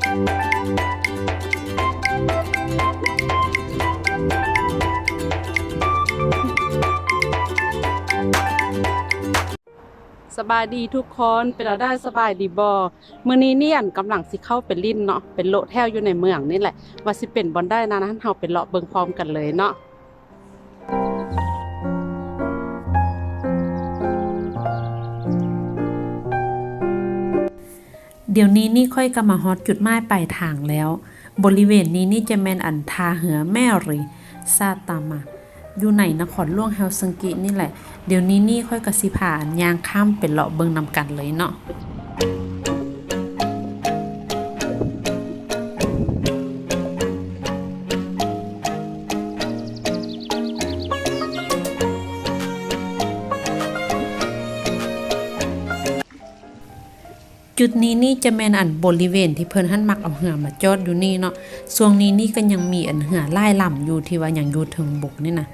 ສະບາຍດີທຸກຄົນ ເປັນແນວໃດ ສະບາຍດີບໍ່? ມື້ນີ້ນີ້ ອັນ ກຳລັງຊິເຂົ້າໄປຫຼິ້ນເນາະ ໄປໂລະແຖວຢູ່ໃນເມືອງນີ້ແຫຼະ ວ່າຊິເປັນບ່ອນໃດນັ້ນ ເຮົາໄປເລາະເບິ່ງພ້ອມກັນເລີຍເນາະ. ດຽວນີ້ນີ້ຂ້ອຍກໍມາຮອດຈຸດໝາຍປາຍທາງແລ້ວ. ບໍລິເວນນີ້ນີ້ຈະແມ່ນ ອັນ ທ່າເຮືອແມຣີຊາຕາມາ ຢູ່ໃນນະຄອນຫຼວງເຮລຊິງກີນີ້ແຫຼະ. ດຽວນີ້ນີ້ຂ້ອຍກໍຊິພາ ອັນ ຍ່າງຂ້າມໄປເລາະເບິ່ງນຳກັນເລີຍເນາະ. ຈຸດນີ້ນີ້ຈະແມ່ນ ອັນ ບໍລິເວນທີ່ເພິ່ນຫັ້ນມັກເອົາເຮືອມາຈອດຢູ່ນີ້ເນາະ. ຊ່ວງນີ້ນີ້ກໍຍັງມີ ອັນ ເຮືອຫຼາຍລຳຢູ່ທີ່ວ່າຍັງຢູ່ເທິງບົກນີ້ນະ.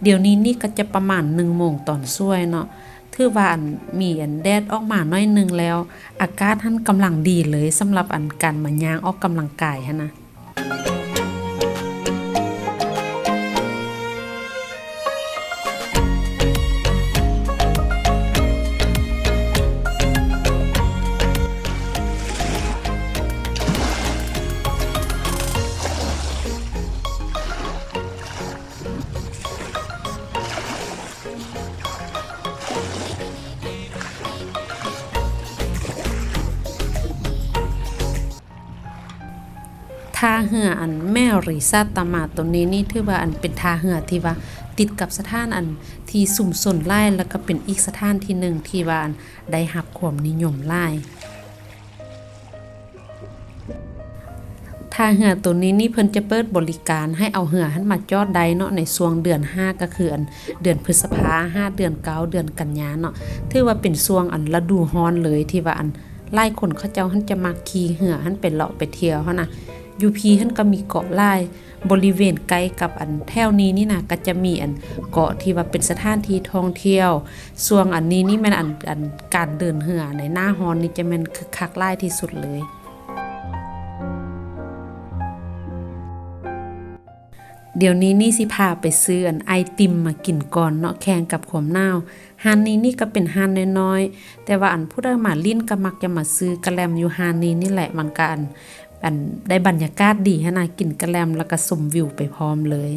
ດຽວນີ້ນີ້ກໍຈະປະມານໜຶ່ງໂມງຕອນສວຍເນາະ ຖືວ່າ ອັນ ມີ ອັນ ແດດອອກມາໜ້ອຍໜຶ່ງແລ້ວ ອາກາດຫັ້ນກຳລັງດີເລີຍ ສຳລັບ ອັນ ການມາຍ່າງອອກກຳລັງກາຍຫັ້ນນະ. ທ່າເຮືອ ອັນ ແມຣີຊາຕາມາໂຕນີ້ນີ້ ຖືວ່າ ອັນ ເປັນທ່າເຮືອທີ່ວ່າຕິດກັບສະຖານ ອັນ ທີ່ຊຸມຊົນຫຼາຍ ແລ້ວກໍເປັນອີກສະຖານທີ່ໜຶ່ງທີ່ວ່າ ອັນ ໄດ້ຮັບຄວາມນິຍົມຫຼາຍ. ທ່າເຮືອໂຕນີ້ນີ້ເພິ່ນຈະເປີດບໍລິການໃຫ້ເອົາເຮືອຫັ້ນມາຈອດໄດ້ເນາະ ໃນຊ່ວງເດືອນຫ້າ ກໍຄື ອັນ ເດືອນພຶດສະພາ ຫາເດືອນເກົ້າ ເດືອນກັນຍາເນາະ. ຖືວ່າເປັນຊ່ວງ ອັນ ລະດູຮ້ອນເລີຍ ທີ່ວ່າ ອັນ ຫຼາຍຄົນເຂົາເຈົ້າຫັ້ນຈະມັກຂີ່ເຮືອຫັ້ນໄປເລາະໄປທ່ຽວຫັ້ນນະ. ຢູ່ພີ້ຫັ້ນກໍມີເກາະຫຼາຍ ບໍລິເວນໃກ້ກັບ ອັນ ແຖວນີ້ນີ້ນະ ກໍຈະມີ ອັນ ເກາະທີ່ວ່າເປັນສະຖານທີ່ທ່ອງທ່ຽວ. ຊ່ວງອັນນີ້ນີ້ແມ່ນ ອັນ ອັນ ການເດີນເຮືອໃນໜ້າຮ້ອນນີ້ຈະແມ່ນຄຶກຄັກຫຼາຍທີ່ສຸດເລີຍ. ດຽວນີ້ນີ້ຊິພາໄປຊື້ ອັນ ໄອຕິມມາກິນກ່ອນເນາະ ແຂ່ງກັບຄວາມໜາວ. ຮ້ານນີ້ນີ້ກໍເປັນຮ້ານນ້ອຍໆ ແຕ່ວ່າ ອັນ ຜູ້ໃດມາຫຼິ້ນກໍມັກຈະມາຊື້ກະແລັມຢູ່ຮ້ານນີ້ນີ້ແຫຼະ. ມັນກໍ ອັນ ອັນ ໄດ້ບັນຍາກາດດີຫັ້ນນະ ກິນກະແລັມແລ້ວກໍຊົມວິວໄປພ້ອມເລີຍ.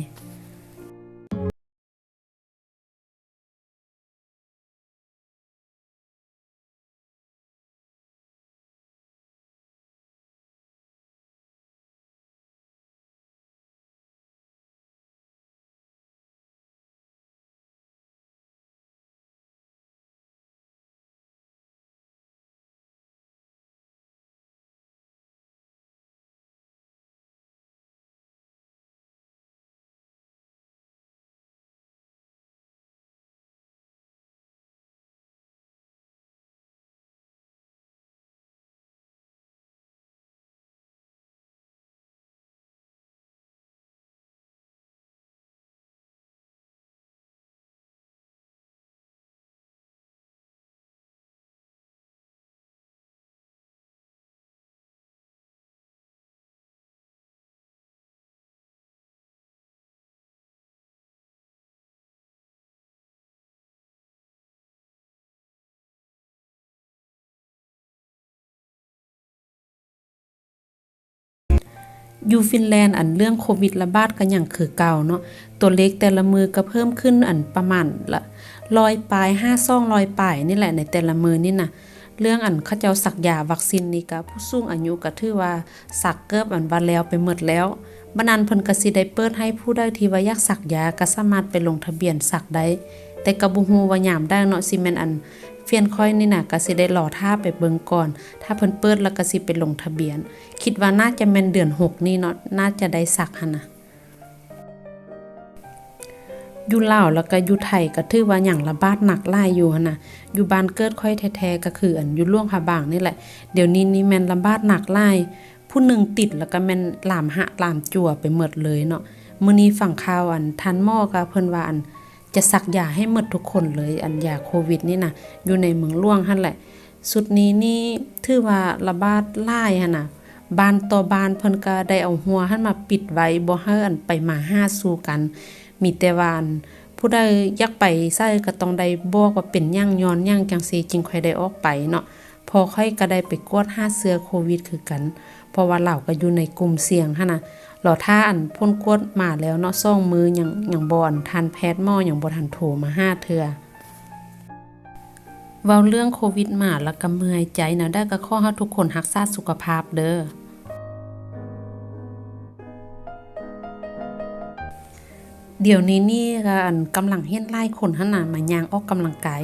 ຢູ່ຟິນແລນ ອັນ ເລື່ອງໂຄວິດລະບາດກໍຍັງຄືເກົ່າເນາະ ຕົວເລກແຕ່ລະມື້ກໍເພີ່ມຂຶ້ນ ອັນ ປະມານລະຮ້ອຍປາຍ ຫາສອງຮ້ອຍປາຍນີ້ແຫຼະ ໃນແຕ່ລະມື້ນີ້ນະ. ເລື່ອງ ອັນ ເຂົາເຈົ້າສັກຢາວັກຊິນນີ້ກະ ຜູ້ສູງອາຍຸກະຖືວ່າສັກເກືອບ ອັນ ວ່າແລ້ວໄປໝົດແລ້ວ. ບັດນັ້ນເພິ່ນກະຊິໄດ້ເປີດໃຫ້ຜູ້ໃດທີ່ວ່າຢາກສັກຢາກະສາມາດໄປລົງທະບຽນສັກໄດ້ ແຕ່ກະບໍ່ຮູ້ວ່າຍາມໃດເນາະ ຊິແມ່ນ ອັນ ແຟນຂ້ອຍນີ້ນະ ກະຊິໄດ້ລໍຖ້າໄປເບິ່ງກ່ອນ ຖ້າເພິ່ນເປີດແລ້ວກະຊິໄປລົງທະບຽນ. ຄິດວ່າໜ້າຈະແມ່ນເດືອນຫົກນີ້ເນາະ ໜ້າຈະໄດ້ສັກຫັ້ນນະ. ຢູ່ລາວແລ້ວກະຢູ່ໄທກະຖືວ່າຍັງລະບາດໜັກຫຼາຍຢູ່ຫັ້ນນະ. ຢູ່ບ້ານເກີດຂ້ອຍແທ້ໆ ກະຄື ອັນ ຢູ່ຫຼວງພະບາງນີ້ແຫຼະ ດຽວນີ້ນີ້ແມ່ນລະບາດໜັກຫຼາຍ ຜູ້ໜຶ່ງຕິດແລ້ວກະແມ່ນລາມຫະລາມຈົວໄປໝົດເລີຍເນາະ. ມື້ນີ້ຟັງຂ່າວ ອັນ ທ່ານໝໍກະເພິ່ນວ່າ ອັນ ຈະສັກຢາໃຫ້ໝົດທຸກຄົນເລີຍ ອັນ ຢາໂຄວິດນີ້ນະ ຢູ່ໃນເມືອງຫຼວງຫັ້ນແຫຼະ. ຊຸດນີ້ນີ້ຖືວ່າລະບາດຫຼາຍຫັ້ນນະ ບ້ານຕໍ່ບ້ານເພິ່ນກໍໄດ້ເອົາຮົ້ວຫັ້ນມາປິດໄວ້ ບໍ່ໃຫ້ອັນໄປມາຫາສູ່ກັນ. ມີແຕ່ວ່າອັນຜູ້ໃດຢາກໄປໃສກໍຕ້ອງໄດ້ບອກວ່າເປັນຫຍັງ ຍ້ອນຫຍັງ ຈັ່ງຊີ້ຈຶ່ງຄ່ອຍໄດ້ອອກໄປເນາະ. ພໍ່ຂ້ອຍກໍໄດ້ໄປກວດຫາເຊື້ອໂຄວິດຄືກັນ ເພາະວ່າລາວກໍຢູ່ໃນກຸ່ມສ່ຽງຫັ້ນນະ. ລໍຖ້າອັນຜົນກວດມາແລ້ວເນາະ ສອງມື້ ຍັງ ຍັງບໍ່ອັນ ທ່ານແພດໝໍຍັງບໍ່ທັນໂທມາຫາເທື່ອ. ເວົ້າເລື່ອງໂຄວິດມາແລ້ວກໍເມື່ອຍໃຈ ແນວໃດກໍຂໍໃຫ້ທຸກຄົນຮັກສາສຸຂະພາບເດີ້. ດຽວນີ້ນີ້ກໍອັນກຳລັງເຫັນຫຼາຍຄົນຫັ້ນນະ ມາຍ່າງອອກກຳລັງກາຍ.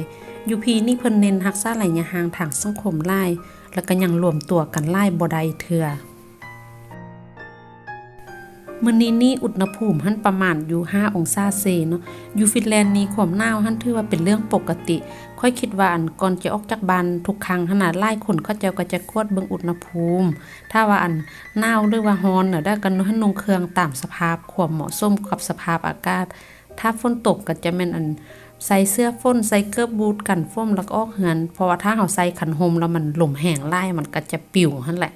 ຢູ່ພີ້ນີ້ເພິ່ນເນັ້ນຮັກສາໄລຍະຫ່າງທາງສັງຄົມຫຼາຍ ແລ້ວກໍຍັງລວມຕົວກັນຫຼາຍບໍ່ໄດ້ເທື່ອ. ມື້ນີ້ນີ້ອຸນຫະພູມຫັ້ນປະມານຢູ່ຫ້າອົງສາເຊເນາະ. ຢູ່ຟິນແລນນີ້ຄວາມໜາວຫັ້ນຖືວ່າເປັນເລື່ອງປົກກະຕິ. ຂ້ອຍຄິດວ່າອັນກ່ອນຈະອອກຈາກບ້ານທຸກຄັ້ງຫັ້ນນະ ຫຼາຍຄົນເຂົາເຈົ້າກໍຈະກວດເບິ່ງອຸນຫະພູມ. ຖ້າວ່າອັນໜາວ ຫຼືວ່າຮ້ອນແນວໃດກໍນຸ່ງເຄື່ອງຕາມສະພາບ ຄວາມເໝາະສົມກັບສະພາບອາກາດ. ຖ້າຝົນຕົກກໍຈະແມ່ນອັນໃສ່ເສື້ອຝົນ ໃສ່ເກີບບູດກັນຝົນ ແລ້ວກໍອອກເຮືອນ ເພາະວ່າຖ້າເຮົາໃສ່ຄັນຮົ່ມແລ້ວມັນລົມແຮງຫຼາຍ ມັນກໍຈະປິວຫັ້ນແຫຼະ.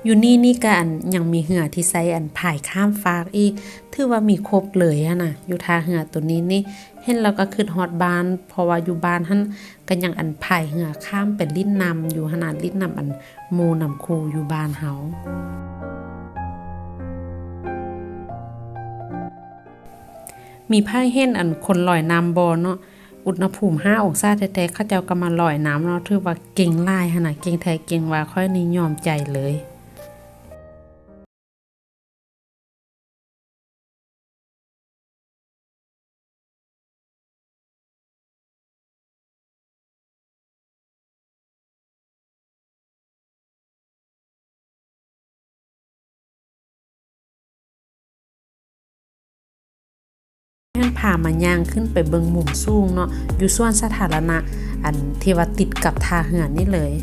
ຢູ່ນີ້ນີ້ກະອັນ ຍັງມີເຮືອທີ່ໃຊ້ອັນພາຍຂ້າມຟາກອີກ ຖືວ່າມີຄົບເລີຍຫັ້ນນະ. ຢູ່ທ່າເຮືອໂຕນີ້ນີ້ ເຫັນແລ້ວກໍຄິດຮອດບ້ານ ເພາະວ່າຢູ່ບ້ານຫັ້ນກໍຍັງອັນພາຍເຮືອຂ້າມໄປຫຼິ້ນນ້ຳຢູ່ຫັ້ນນະ ຫຼິ້ນນ້ຳອັນໝູ່ນ້ຳຄູຢູ່ບ້ານເຮົາ. ມີໃຜເຫັນອັນຄົນລອຍນ້ຳບໍ່ເນາະ? ອຸນຫະພູມຫ້າອົງສາແທ້ໆ ເຂົາເຈົ້າກໍມາລອຍນ້ຳເນາະ ຖືວ່າເກັ່ງຫຼາຍຫັ້ນນະ ເກັ່ງແທ້ເກັ່ງວ່າ ຂ້ອຍນີ້ຍອມໃຈເລີຍ. ແມ່ນພາມາຍ່າງຂຶ້ນໄປເບິ່ງມຸມສູງເນາະ ຢູ່ສວນສາທາລະນະ ອັນທີ່ວ່າຕິດກັບທ່າເຮືອນີ້ເລີຍ.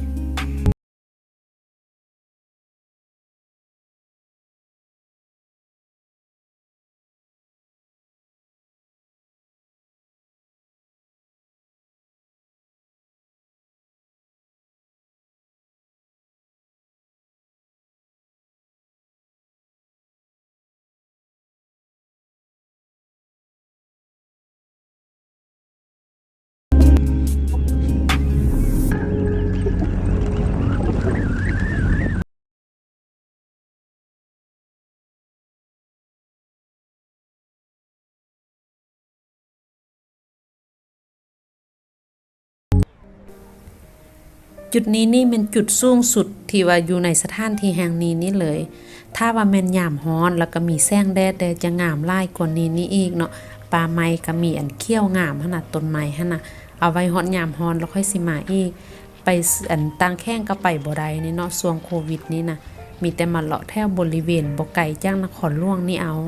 ຈຸດນີ້ນີ້ແມ່ນຈຸດສູງສຸດທີ່ວ່າຢູ່ໃນສະຖານທີ່ແຫ່ງນີ້ນີ້ເລີຍ. ຖ້າວ່າແມ່ນຍາມຮ້ອນ ແລ້ວກໍມີແສງແດດແດ່ ຈະງາມຫຼາຍກວ່ານີ້ນີ້ອີກເນາະ. ປ່າໄມ້ກໍມີອັນຂຽວງາມຫັ້ນນະ ຕົ້ນໄມ້ຫັ້ນນະ. ເອົາໄວ້ຮອດຍາມຮ້ອນແລ້ວຄ່ອຍຊິມາອີກ. ໄປ ອັນ ຕ່າງແຂວງກໍໄປບໍ່ໄດ້ນີ້ເນາະ ຊ່ວງໂຄວິດນີ້ນະ ມີແຕ່ມາເລາະແຖວບໍລິເວນບໍ່ໄກຈາກນະຄອນຫຼວງນີ້ເອົາ.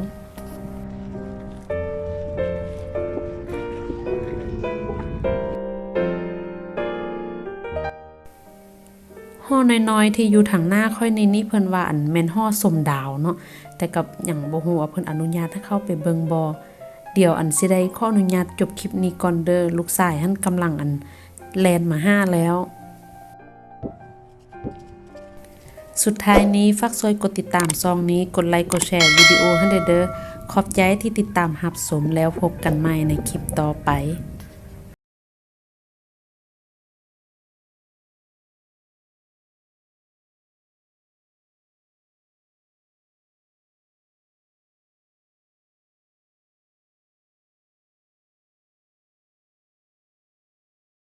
ຫໍນ້ອຍໆທີ່ຢູ່ທາງໜ້າຂ້ອຍນີ້ນີ້ ເພິ່ນວ່າ ອັນ ແມ່ນຫໍຊົມດາວເນາະ ແຕ່ກໍຍັງບໍ່ຮູ້ວ່າເພິ່ນອະນຸຍາດໃຫ້ເຂົ້າໄປເບິ່ງບໍ່. ດຽວ ອັນ ຊິໄດ້ຂໍອະນຸຍາດຈົບຄລິບນີ້ກ່ອນເດີ້ ລູກຊາຍຫັ້ນກຳລັງ ອັນ ແລ່ນມາຫາແລ້ວ. ສຸດທ້າຍນີ້ ຝາກຊ່ວຍກົດຕິດຕາມຊ່ອງນີ້, ກົດໄລກ໌ ກົດແຊ ວິດີໂອໃຫ້ແດ່ເດີ້. ຂອບໃຈທີ່ຕິດຕາມຮັບຊົມ, ແລ້ວພົບກັນໃໝ່ໃນຄລິບຕໍ່ໄປ.